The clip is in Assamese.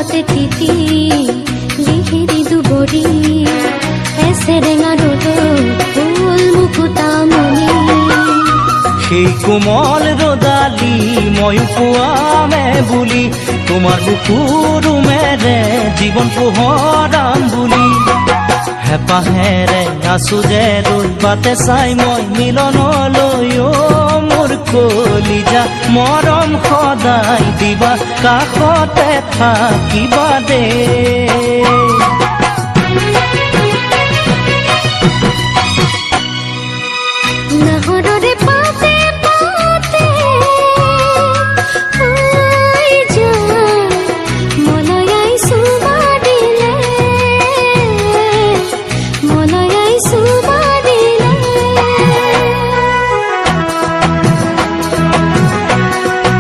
বৰষুণতে তিতি লিহিৰি দুবৰি, এচেৰেঙা ৰ'দত ফুল মুকুতা মণি। সেই কোমল ৰ'দালি ময়ো পোৱামে বুলি, তোমাৰ বুকুৰ উমেৰে জীৱন পোহৰাম বুলি। হেঁপাহেৰে আছো যে ৰৈ, বাটে চাই মই মিলনলৈ। অ' মোৰ কলিজা, মৰম সদায় দিবা, কাষতে থাকিবা দেই।